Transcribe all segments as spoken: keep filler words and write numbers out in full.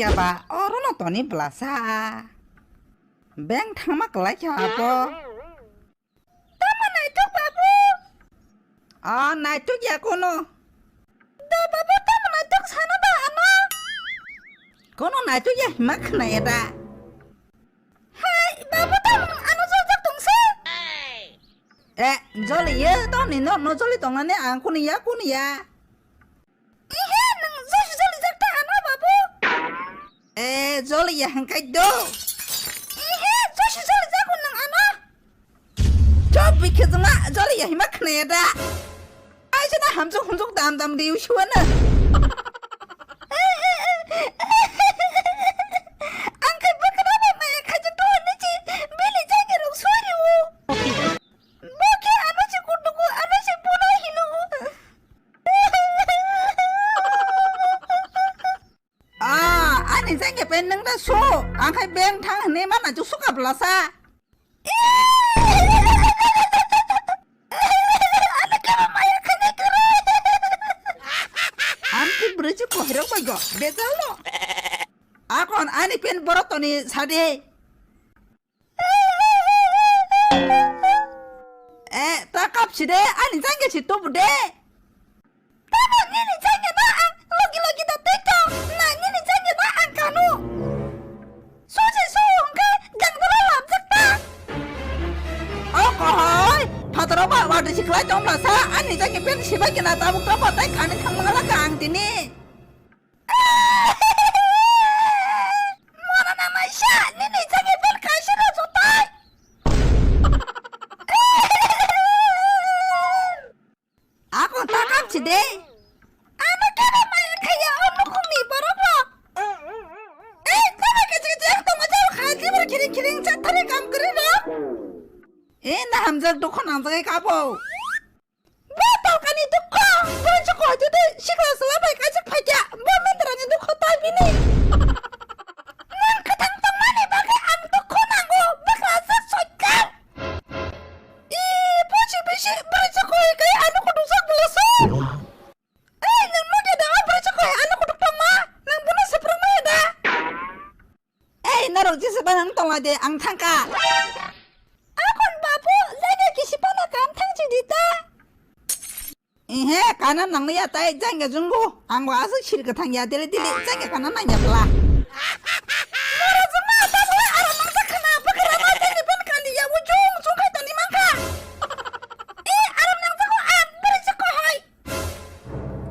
Yaba, oro no toni blasa. Beng thangma kwlai kha abo. Tamo naituk babu? O, naituk ya kono. Do babu, tamo naituk sana ba ano? Kono naituk ya hima khna ya da. Hai, babu, tamo ano jol jak tong se? Eh, jol ye, to ni no, no jol tong ani ang kono ya, kono ya. Ihe, nwng josi jolijak ta ano, babu? Eh, joliya hwnkhai do. Ihe, josi jolijago nwng ano? Chop bikhe jongma joliya hima khnaya da. Aisa na hamjak humjak dam dam riu suana. Ang khai bwkhwnaba maya khaijak to hwnwi chi bili jaga rok sori o. Bo khe ano se kutugo, ano se bono hino. Ah, ani jangke pen nang da so, ang khai beng thang hne mana chu suka blasa. Ano kebo maya khane kere. Ang ki bridge ko hero ko go, betal no. Akon ani pen borotoni sade. Eh, ta kap si de, ani jangke si tubu de. Tamo nini jangke no ang logi logi da tei tong, na nini jangke no ang kanu. Susi su hwnkhe jangdara lamjak ta. O kohoi, phataro ba wadi si klai tong blasa, ani jangke pen si bai kena tabuk tabo tei kani thang mangala ka ang tini. Mona nang naisa, nini jagir pen kaisa rw jotai. Ako takam si de. Ano kebo maya khaya o nukhungni borok rok. Eh, tamo kaisa kaisa tongo jao khai, tibra khiring khiring chathari kam kwrwi rok. Eh, na hamjak dukho nang jagai kabo. Bo tolkani dukho, bo se koi jodi sikla sala bai kaisa phaikya, bo mendrani dukho tai bini. Nwng kwthang tongmani bagwi ang dukho nango, bwkha se soitan. I, bosi bisi, bwrwi se koi kai ano kutuk sak bwla se. Ei, nwng nugya da, o bwrwi se koi ano kutuk tongma, nwng bono se phwrwngmaya da? Ei, norok jesa phano wng tongla de, ang thangkha. Akon babu, jaga kisi phano kam thang si di ta. Ehe, kana nangya tai jangya jungbo. Ang bo aswk sir kwthang ya dili dili, jangya kana nangya bwla. Noro jungma ta bwla aro nangsa khana, bwkha rama jangya ban kandi ya, wo jung jung khai toni mankha. E, aro nangjago ang, bwrwi se kohoi.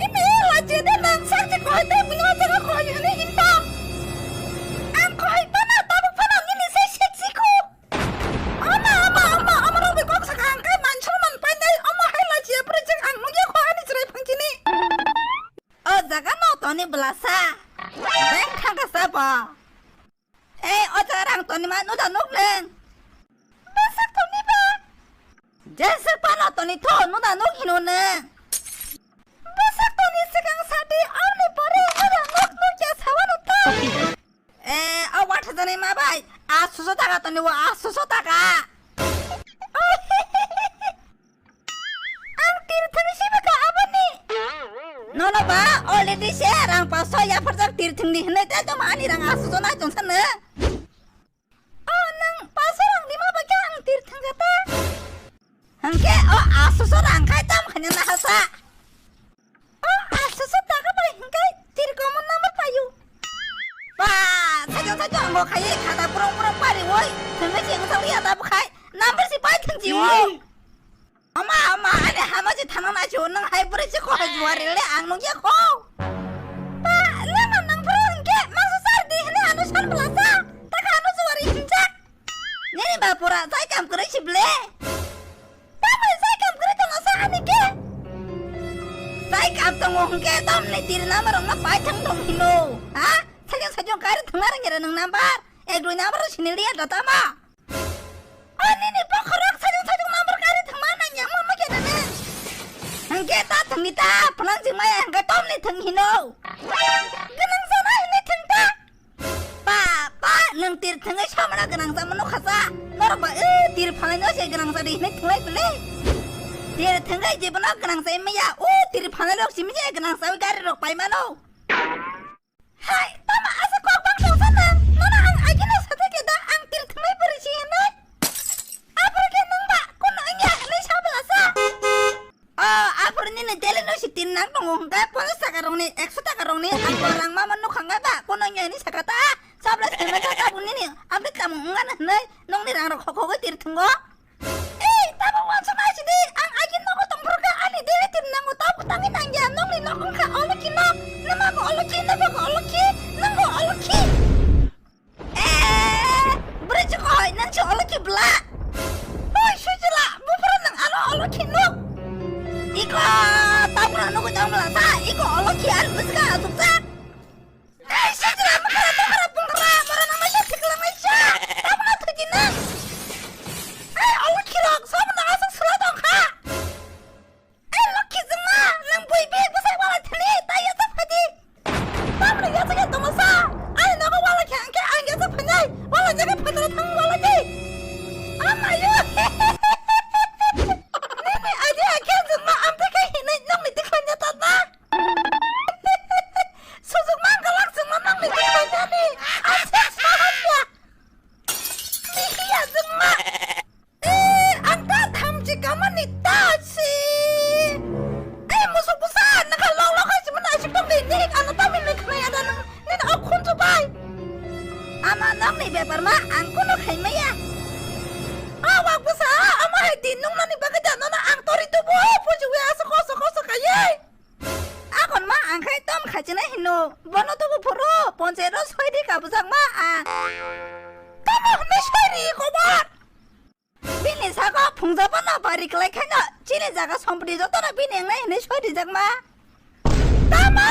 Imi lachia de nang sakchi kohoi tei buino jaga kohoi hwnwi hinto. Ang kohoi phano tabuk phano nini se sexy kho. Ama, ama, ama, ama rok bai kok saka ang kai man sal man painai, ama hai lachia bwrwi chwng ang nukya kho ani chwrai phangchini. O jaga no toni bwlasa. Beng thangka sabo. Ei, o jaga rang toni ma nuda nuk neng. Bwsak toni ba? Jeswk pano toni tho nuda nuk hino neng. Bwsak toni swkang sadi, amni pore nuda nuk nuk ya sawano tho. Eh, o watha jani ma bai, a suso taka toni wo, a suso taka. Ang tir thani siba ka abani. Nono ba, already se rang paso ya pharjak tir thangni hinai te toma ani rang asu jona jong sana. O nang paso rang lima ba kya ang tir thang kata. Hangke o asu so rang khai tam khanya na hasa. O asu so taka bai hangke tir komo nama payu. Ba, sajong sajong ngo khai khata purung purung pari woi. Thangke si ngsa ya ta bukhai. Number si pai thang ji woi. Ama, ama, ani hama si thana na chu, nang hai bwrwi si kho hai juari le ang nung ya kho. Pa, nang nang nang bwrwi hingke, mangsa sar di hini anu san bwlasa, taka anu juari hinjak. Nini ba pura, sai kam kwrwi si ble. Tamo sai kam kwrwi tong asa ani ke. Sai kam tong hingke, tom ni tiri nama rong na pai thang tong hino. Ha? Sajong sajong kari thang arang era nang number. Ek dui number sini liya datama. O nini bokhorok sajung sajung number kari thangma nang yang ma khe nang. Hingke ta thangni ta phalang jing maya hingke tomni thang hino. Ganang sana hini thang ta. Pa, pa, nang tir thangai samana ganang sama no khasa. Norok ba, eh, tir phalai no se ganang sa di hini thanglai bele. Tir thangai jebono ganang sa maya, o tir phalai rok simi je ganang sa gari rok pai mano. Hai, tama asa kok tamo wngana hinwi nokni rangrok khokhogwi tir thwngo. Ei, tamo wansuk nai sidi, ang agini nogo tongphuru kha, ani diri tir nango, tamo tangwi nangya, nokni nok wngkha olokhi nok, nwmago olokhi, nwbago olokhi, nwngbo olokhi. Eh, bwrwi chukoi, nang se olokhi bla. Oi, sujila, buphuru nang ano olokhi nuk. Iko, tabra nukui tong bla sa, iko olokhi ar bwswk asuk sa. Ei, sujila, buphuru tokra bungra, mora nang masa thikla masa. Tabra thuji nang. Ei, olokhi rok, sabra asuk sula tong kha. Ei, lokhi jwngma, nang bui bek bwsai wala thani, tai ya ta phadi. Tamni ya ta ya tongsa. Ai, nogo wala khe, ang khe, ang ya ta phanai. Wala jaga phadra thang wala di. Amayo. Nini aji akhe jwngma, amte khe hinai, nokni tikhan ya ta na. Sujwk mang galak jwngma, nokni tikhan ya ni. Asa sahan ya. Nihiya jwngma. Eh, ang ta thamchi kamani ta si. Eh, musuk busa, nang kha lok lok hai chimani asuk tong di, nik ano ta min nai khnai ada nang, nini ok khunju bai. Ama nokni bepar ma ang kuno khai maya. A wak busa, ama hai di nung nani bagwi da nono ang tori tubu, puju wi asuk kosok kosok kayai. Akon ma ang khai tom khachina hino, bono tubu phuru, ponche ro soi di kabujak ma ang. Tamo hwnwi soi ri kobar. Bini saka phungjabana bari kwlai khaino chini jaga sompri jotono bini wngnai hwnwi soi rijak ma. Tamo